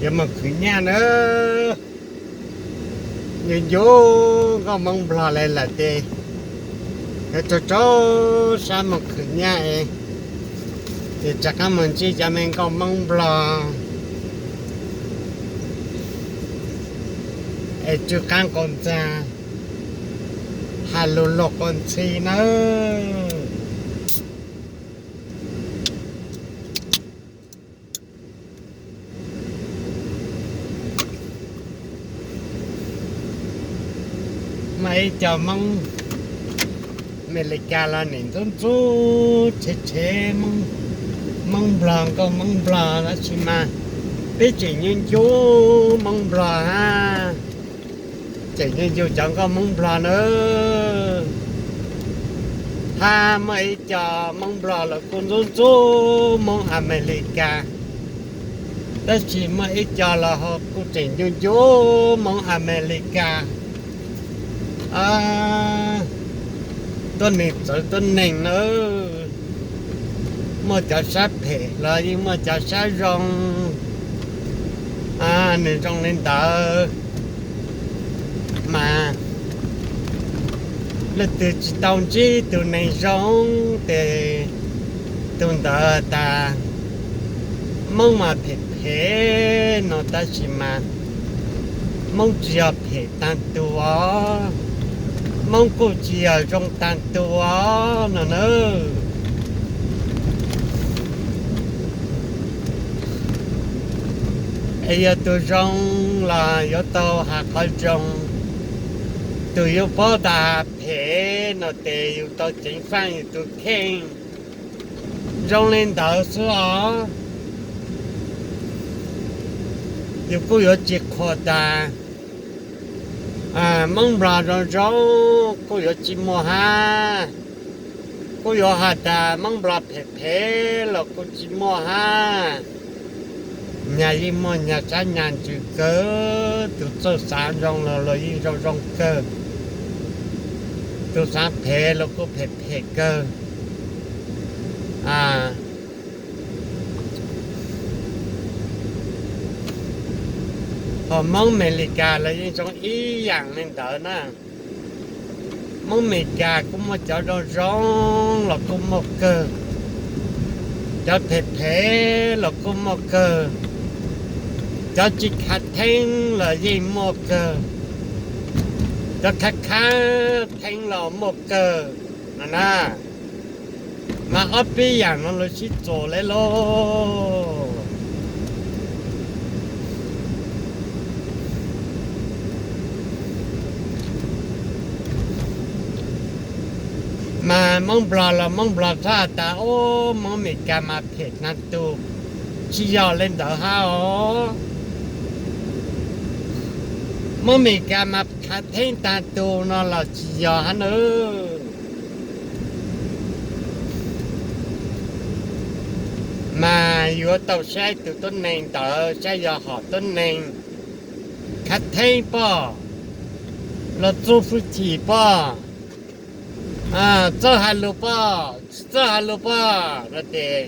Yuav mus khwv nyaj na, ncu ncu nkauj Hmoob Nplog li lawm ces yuav rau rau siab mus khwv nyaj es, es rov qab mus ntsib cov me nkauj Hmoob Nplog es tsw qaab quas ntxag, has lug luag quas ntxhi nawb. Muaj ib co Hmoob Amelikas los nim ntxub ntxub rhev rhev Hmoob Nplog, nkauj Hmoob Nplog, tab sis mas peb tseem ncu ncu Hmoob Nplog hab, tseem ncu ncu cov nkauj Hmoob Nplog nawb. Hab muaj ib co Hmoob Nplog los kuj ntxub ntxub Hmoob Amelikas, tab sis muaj ib co los ho kuj tseem ncu ncu Hmoob Amelikas. Tuab neeg txawv tuab neeg nawb, muaj cov sab phem los yeej muaj cov sab zoo. Nws zoo li ntawd mas leej twg tsis tau ntsib tus neeg zoo ces tus ntawd tas Hmoob mas phem phem no, tab sis mas Hmoob tsis yog phem taag tug os, Hmoob kuj tsis yog zoo taag tug os no nawb. Es yog tus zoo los yuav tau has qhov zoo, tus yus paub tas has phem no ces yus tau ceev faaj yus tus kheej. Zoo li ntawd xwb os. Yus kuj yuav tsis qhuas tas Hmoob Nplog zoo zoo kuj yuav tsis muaj hab, kuj yuav has tas Hmoob Nplog phem phem los kuj tsis muaj hab. Nyag yeej muaj nyag tsab nyag ntsws kawg, tus txawj xav zoo los luag yeej zoo zoo kawg, tus xav phem los kuj phem phem kawg. Ho Hmoob Amelikas los yeej zoo ib yaam li ntawd na. Hmoob Amelikas kuj muaj cov zoo zoo los kuj muaj kawg, cov phem phem los kuj muaj kawg, cov tsis khav theeb los yeej muaj kawg, cov khav khav theeb los muaj kawg no na. Mas ob peb yaam no lawv sib txuas le lauj. Mas Hmoob Nplog los Hmoob Nplog txhob has tas, ub, Hmoob Amelikas mas phem taag tug, tsis yog le ntawd hab os. Hmoob Amelikas mas khav theeb taag tug no los tsis yog hab nawb. Mas yuav tau saib tus tuab neeg ntawd saib yog hom tuab neeg khav theeb pob, los txuj fwj chim pob, txawj has lug pob, tsis txawj has lug pob no ces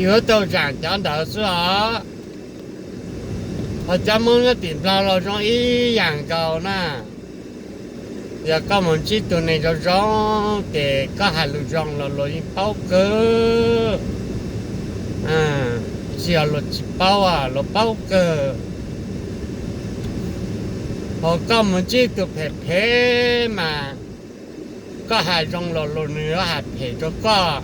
yuav tau zaam cov ntawd xwb os. Ho cov Hmoob nyob tim Nplog los zoo ib yaam nkaus na. Yog koj mus ntsib tus neeg zoo zoo ces koj has lug zoo los luag yeej paub kawg. Tsis yog luag tsis paub, luag paub kawg. Ho koj mus ntsib tus phem phem mas koj has zoo los luag nws yuav has phem rua koj.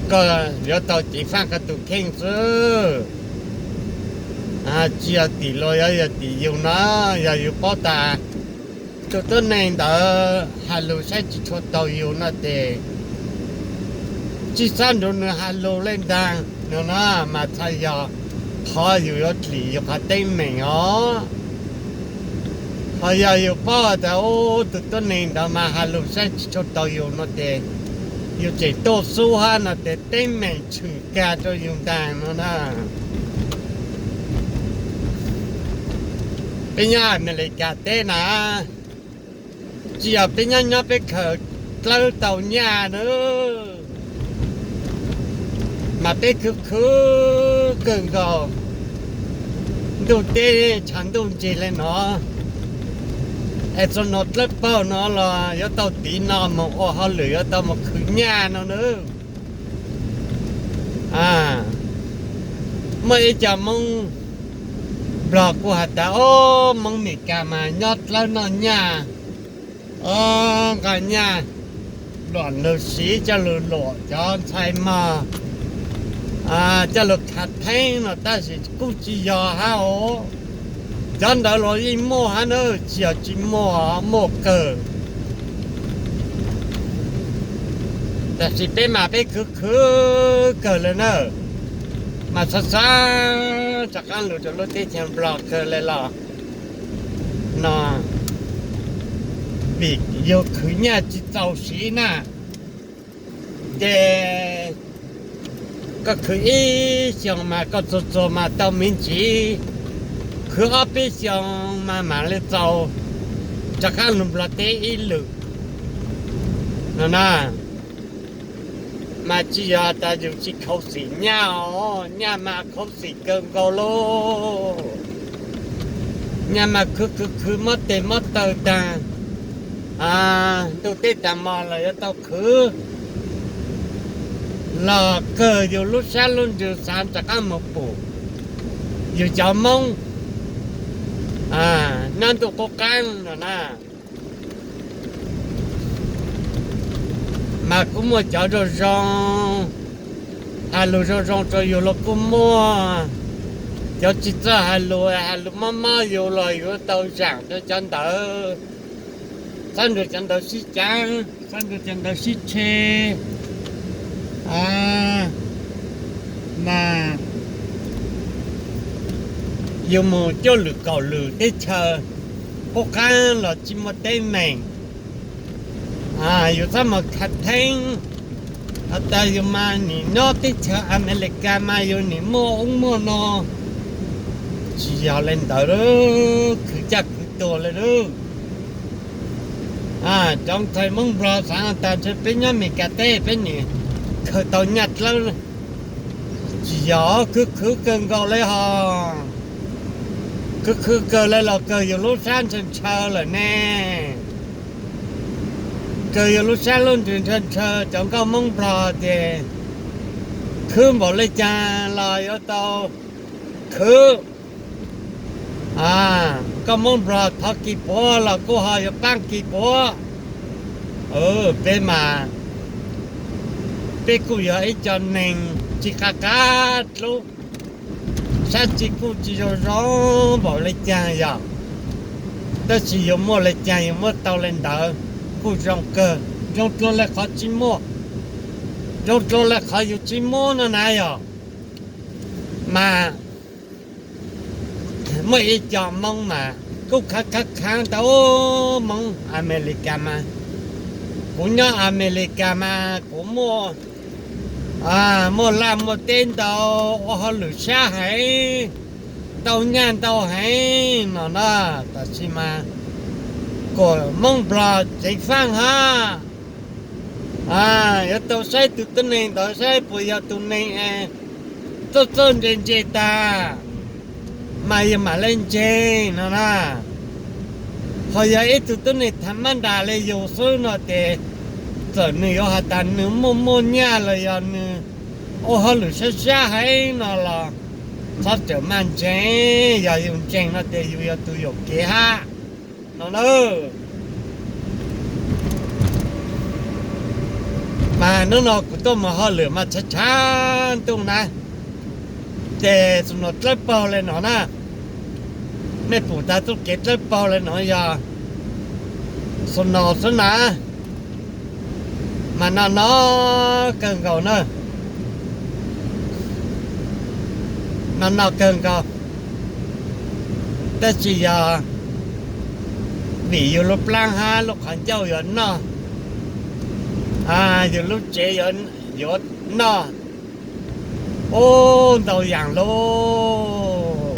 Koj yuav tau ceev faaj koj tus kheej xwb. Tsis yog tim luag, yog, yog tim yus no, yog yus paub tas tus tuab neeg ntawd has lug saib tsis tshua taus yus no ces tsis xav nrug nws has lug le ntaag no na, mas txhaj yog qhov yus yuav dlim yus qhov teeb meem os. Ho yog yus paub tas ub, tus tuab neeg ntawd mas has lug saib tsis tshua taus yus no ces yus tseem tuaj xub hab no ces teeb meem tshwm kag rua yus ntaag no na. Peb nyob Amelikas teb na, tsis yog peb nyob nyob peb khaws dlawb tau nyaj na. Mas peb khwv khwv kawg nkaus, ntuj teb tshav ntuj ntsig li no, es txog no dlawb paug no los yuav tau tiv no mus ua hauj lwm, yuav tau mus khwv nyaj no na. Muaj ib co Hmoob Nplog kuj has tas, ob, Hmoob Meskas mas nyob dlawb noj nyaj, ob, nqa nyaj luam lug siv coj lug luam cov ntxhais mog, coj lug khav theeb no, tab sis kuj tsis yog hab os. Cov ntawd los yeej muaj hab na, tsis yog tsis muaj, muaj kawg. Tab sis peb mas peb khwv khwv kawg le na, mas xav xav rov qaab lug rau lub teb chaws Nplog kawg le los no, vim yug khwv nyaj tsis txaus siv na, ces koj khwv ib xyoos mas koj txuag txuag mas tau me ntsis, khwv ob peb xyoos mas mam li txaus rov qaab lug Nplog teb ib lwm no na. Mas tsis yog tas yus tsis khuv xim nyaj os, nyaj mas khuv xim kawg nkaus lauj. Nyaj mas khwv khwv khwv mob tes mob taw taag, ntuj teb taag mog los yuav tau khwv los kawg yus lub sab lub ntsws xav rov qaab mus pum yus cov Moob nyob ntuj qub qaab no na. Mas kuj muaj cov zoo zoo, has lug zoo zoo rau yus los kuj muaj, cov tsis txawj has lug, has lug mob mob yus los yuav tau zaam rau cov ntawd, txhob nrug cov ntawd sib caav, txhob nrug cov ntawd sib tshe. Mas yus mus cuaj lwm kaum lwm teb chaws qub qaab los tsis muaj teeb meem, yus txhob mus khav theeb. Has tas yus mas nim nyob teb chaws Amelikas mas yus nim muaj ub muaj no, tsis yog le ntawd, khwv caj khwv tuag le lauj. Cov ntxhais Moob Nplog xaav tas ntshe peb nyob Amelikas teb peb nim khaws tau nyaj dlawb, tsis yog, khwv khwv kawg nkaus le hos. Khwv khwv kawg le los kawg yus lub sab ntshaw ntshaw lawm ne, kawg yus lub sab lub ntsws ntshaw ntshaw. Cov nkauj Moob Nplog ces khwv npaum le caag los yuav tau khwv. Nkauj Moob Nplog thov kis puav los kuj ho yuav paab kis puav. Peb mas, peb kuj yog ib co neeg tsis qab qab dlub, sab tsi kuj tsis zoo zoo npaum le caag yog, tab sis yus muaj le caag yus muab tau le ntawd kuj zoo kawg, zoo dlua le qhov tsis muaj, zoo dlua le qhov yus tsis muaj no na yog. Mas muaj ib co Moob mas kuj khaav khaav khaav tau, Moob Amelikas mas, kuv nyob Amelikas mas kuv muaj, muaj laj muaj teb ntau, ua hauj lwm sab heev, ntau nyaj ntau heev no na. Tab sis mas kuas Moob Nplog ceev faaj hab, yuav tau saib tug tuab neeg ntawd saib puas yog tug neeg txawj txawj ntse ntse tag, mas yus mam le ntseeg no na. Ho yog ib tug tuab neeg thav mab nras le yus xwb no ces txawm nws yuav has tas nws muaj muaj nyaj los yog nws ua hauj lwm sab sab heev no los txhob txawm maj ntseeg. Yog yus ntseeg no ces yus yog tus yuam kev hab no na. Mas hnub no kuv tuaj mus hauj lwm mas tshav tshav ntuj na, ces snow dlawb paug le no na. Mej pum tas txuj kev dlawb paug le no yog snow xwb na. Mas no no kawg nkaus na, no no kawg nkaus. Tab sis yog vim yus lub plaab hab lub qhov ncauj yuav noj, yus lub tsev yuav noj, ub, ntau yaam lauj.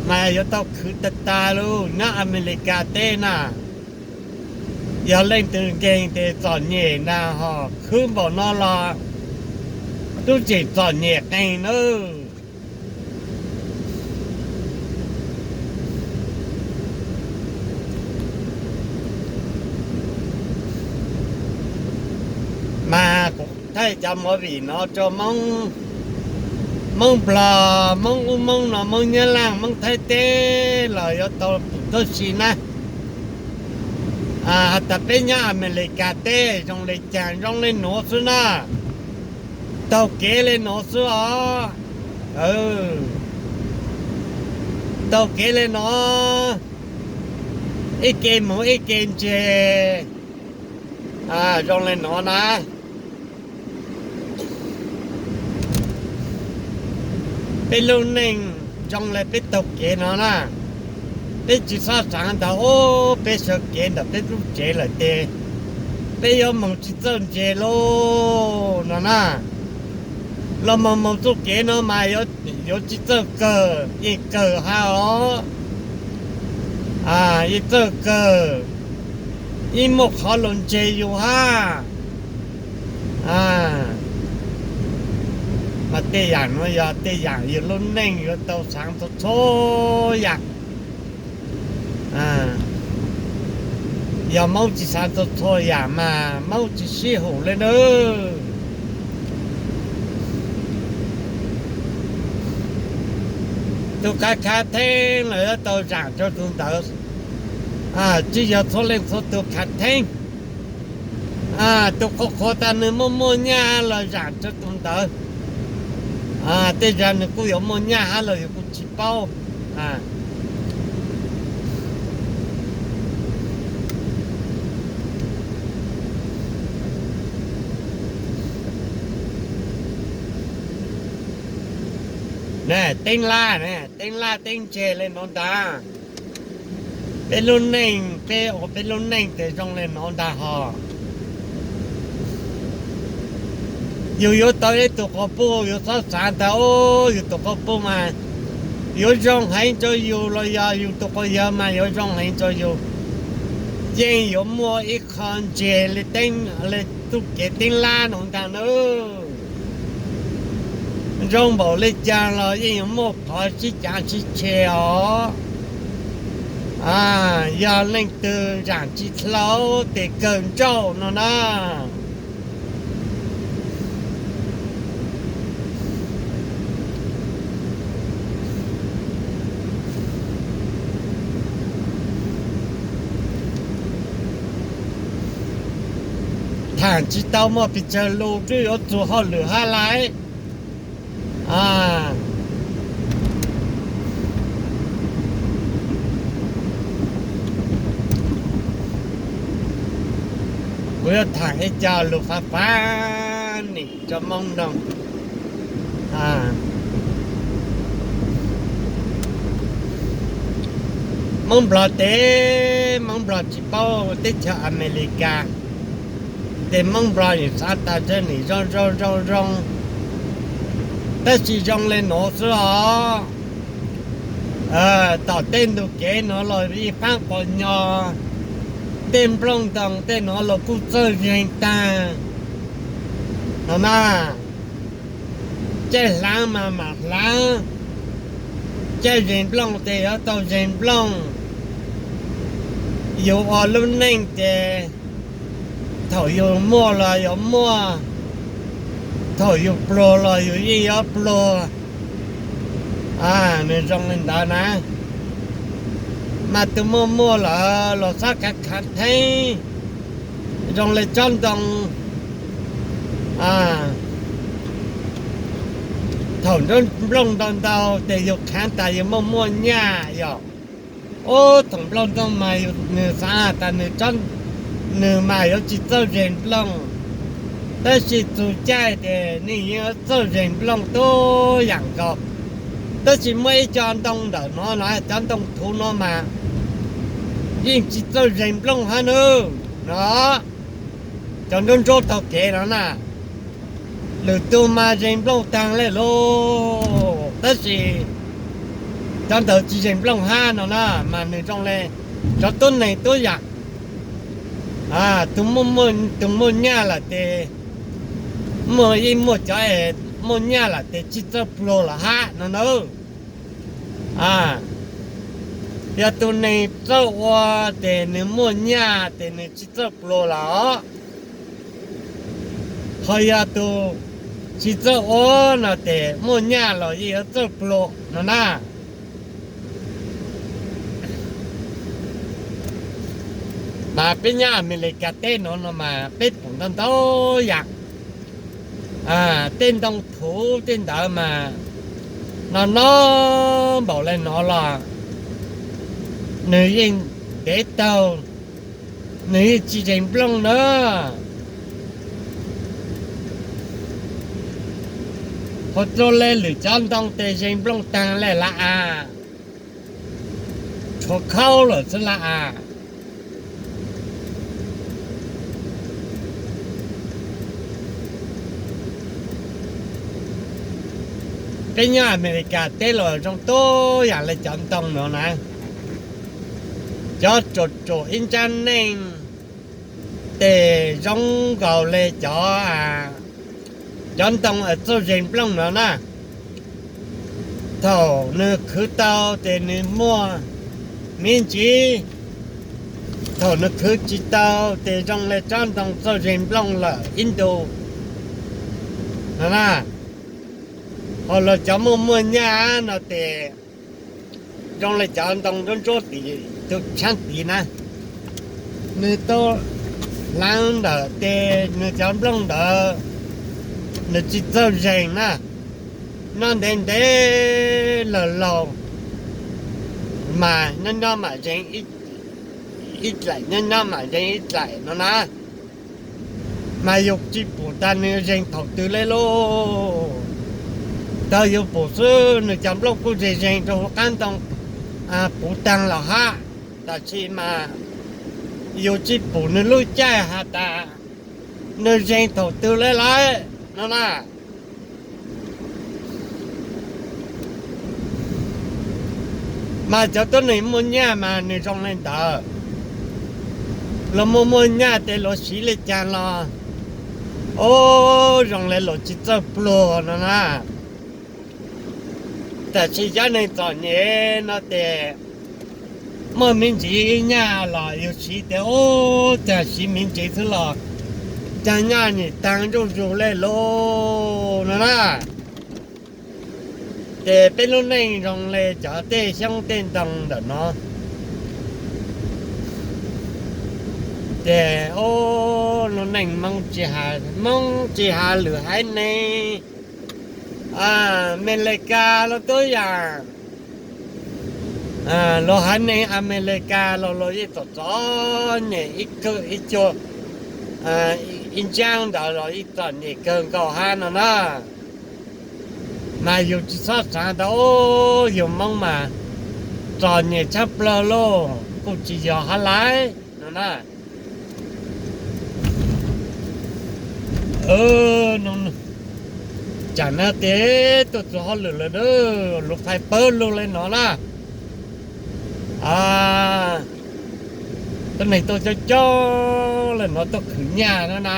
Mas yuav tau khwv tag tag lauj, nyob Amelikas teb na. Yog leej twg nkeeg tes txom nyem na, ho khwb npaum no los twb tseem txom nyem qees nawb. Mas kuv thaij cov movie no rau Hmoob, Hmoob Nplog, Hmoob ub Hmoob no, Hmoob Nyab Laj, Hmoob Thaib teb los yuav tau pum tuab si na. Has tas peb nyob Amelikas teb zoo li cas? Zoo li nuav xwb na, taug kev li nuav xwb os. Taug kev li no, ib ke mus ib ke ntseg, zoo li nuav na. Peb lub neej zoo li peb taug kev no na, peb tsis txhob xaav tas ub peb sawv kev ntawm peb lub tsev lawm tes peb yuav moog tsis txawj ntse lauj no na. Los moog moog txuj kev no mas yuav tsis txawj kawg, yeej kawg hab os. Yeej txawj kawg, yeej muaj qhov lug ntse yus hab. Mas tej yam nuav yog tej yam yus lub neej yuav tau xaav txhua txhua yam. Yog Moob tsis xaav txhua txhua yam mas Moob tsis sib hum le nawb. Tus khav khav theeb los yuav tau zaam rau tus ntawd, tsis yog txhua leej txhua tus khav theeb. Tus qhuav qhuav tas nws muaj muaj nyaj los zaam rau tus ntawd. Tej zag nws kuj yuav muaj nyaj hab los yus kuj tsis paub. Teeb lab, teeb lab teeb ntseg le nuav ntag. Peb lub neej, peb ua peb lub neej tes zoo le nuav ntag hos. Yus yuav tau ib tug quas puj, yus txhob xaav tas ub yus tus quas puj mas yuav zoo heev rau yus los yog yus tus quas yawg mas yuav zoo heev rau yus. Yeej yuav muaj ib qho ntseg le txuj kev teeb lab nuav ntag nawb. Zoo npaum le caag los yeej yuav muaj qhov sib cav sib tseg os. Yog leej twg zaam tsis dlhau tes kawg ntsauj no na. Thaam tsis tau muaj pes tsawg lus twb yuav txug hauj lwm hab lauj. Kuv yuav thaam ib co lus fav fav nim rau Moob noog. Moob Nplog tes Moob Nplog tsis paub teb chaws Amelikas, tes Moob Nplog yeej xav tas tej nim zoo zoo zoo zoo, tab sis zoo le nuav xwb os. Tom tej ntug kev nuav los yeej paab quas nyos, tej nplooj ntoo tej nuav los kuj txawj zeeg taag no na. Caij hlaav mas mam hlaav, caij zeeg nplooj tes yuav tau zeeg nplooj. Yus ua lub neej ces thaum yus muaj los yuav muaj, thaum yus pluag los yus yeej yuav pluag. Nws zoo li ntawd na. Mas tus muaj muaj lawm los txhob khav khav theeb, zoo li tsob ntoo. Thaum nplooj ntau ntau tes yus khaav tas yus muaj muaj nyaj yog. Ub, thaum nplooj ntoo mas nws xaav tas nws, nws mas yuav tsis txawj zeeg nplooj, tab sis txug caij tes nws yeej yuav txawj zeeg nplooj tub yaam nkaus. Tab sis muaj ib co ntoo ntawm no na, cov ntoo thuv no mas yeej tsis txawj zeeg nplooj hab nawb no. Cov nruab nruab taug kev no na, lwm tug mas zeeg nplooj taag le lauj, tab sis cov ntawd tsis zeeg nplooj hab no na, mas nws zoo le cov tuab neeg tuab yaam. Tus, tus muaj nyaj lawm ces, muaj, yeej muaj cov es muaj nyaj lawm ces tsis txawj pluag los hab no na. Yog tus neeg txawj ua ces nws muaj nyaj ces nws tsis txawj pluag los, ho yog tus tsis txawj ua no ces muaj nyaj los yeej yuav txawj pluag no na. Mas peb nyob Amelikas teb no no mas peb pum ntau ntau yam, tej ntoo thuv tej ntawd mas no no npaum le no los nws yeej ntev taug, nws yeej tsis zeeg nplooj na. Ho rau le lwm cov ntoo tes zeeg nplooj taag le lawm as, tshuav khaub lawm xwb lawm as. Peb nyob Amelikas teb los zoo tuab yam le cov ntoo no na. Cov ruam ruam ib ntsab neej tes zoo nkaus le cov, cov ntoo txawj zeeg nplooj no na. Thaum nws khwv tau ces nws muaj me ntsis, thaum nws khwv tsis tau ces zoo le tsob ntoo txawj zeeg nplooj lawm ib ntus no na. Ho los cov muaj muaj nyaj no ces zoo le cov ntoo ntsuab ntsuab tim tus tshaab tid na, nws tau hlaav ntawm tes nws cov nplooj ntawd nws tsis txawj zeeg na. Nyob ntev ntev laug laug mas nyob nyob mam zeeg ib dlaim, nyob nyob mam zeeg ib dlaim no na. Mas yus tsis pum tas nws zeeg thaum twg le lauj. Thaum yus pum xwb nws cov nplooj kuj zeeg zeeg rau hauv qab ntoo puv taag los hab, tab sis mas yus tsis pum nws lub caij has tas nws zeeg thaum twg le lawm no na. Mas cov tuab neeg muaj nyaj mas nws zoo le ntawd. Luag muaj muaj nyaj ces luag siv le caag los, o, zoo le luag tsis txawj pluag no na. Tab sis cov neeg txom nyem no ces muaj me ntsis nyaj los yus siv tias, o, caag siv me ntsis xwb los caag nyaj nim taag zuj zus le lauj no na. Ces peb lub neej zoo le cov tej xyoob tej ntoo ntawm no. Ces, o, lub neej Moob tsis has, Moob tsis has lwm haiv neeg, Amelikas los tuab yam, luag haiv neeg Amelikas los luag yeej txom txom nyem ib kawg ib cuag, ib ntsaab ntawd los yeej txom nyem kawg nkaus hab no na. Mas yus tsis txhob xaav tas, o, yus Moob mas txom nyem tshaj plawg lauj, kuj tsis yog hab lawm no na. Tsam no ces tuaj txug hauj lwm lawm na, lug fais pawg lug le no na. Tuab neeg tuaj coob coob le no tuaj khwv nyaj no na.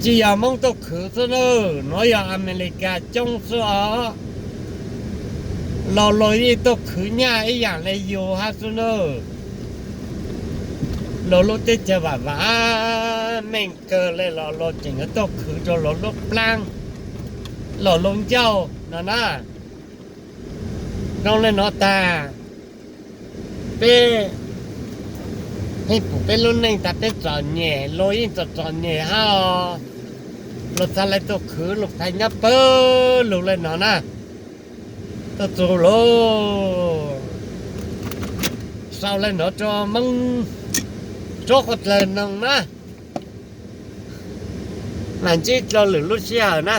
Tsis yog Moob tuaj khwv xwb na, nuav yog Amelikas coob xwb os. Los luag yeej tuaj khwv nyaj ib yam le yus hab xwb na. Luag lub teb chaws vam vam meej kawg le los luag tseem yuav tuaj khwv rau luag lub plaab, luag lub ncauj no na. Zoo le no tag, peb pheej pum peb lub neej tas peb txom nyem, luag yeej txom txom nyem hab os. Luag txhaj le tuaj khwv lug fais nyob pawg lug le no na. Tuaj txug lug sau le no rua Moob tsob qhua dlawg noog na, mas ntsib dlua lwm lub sij hawm na.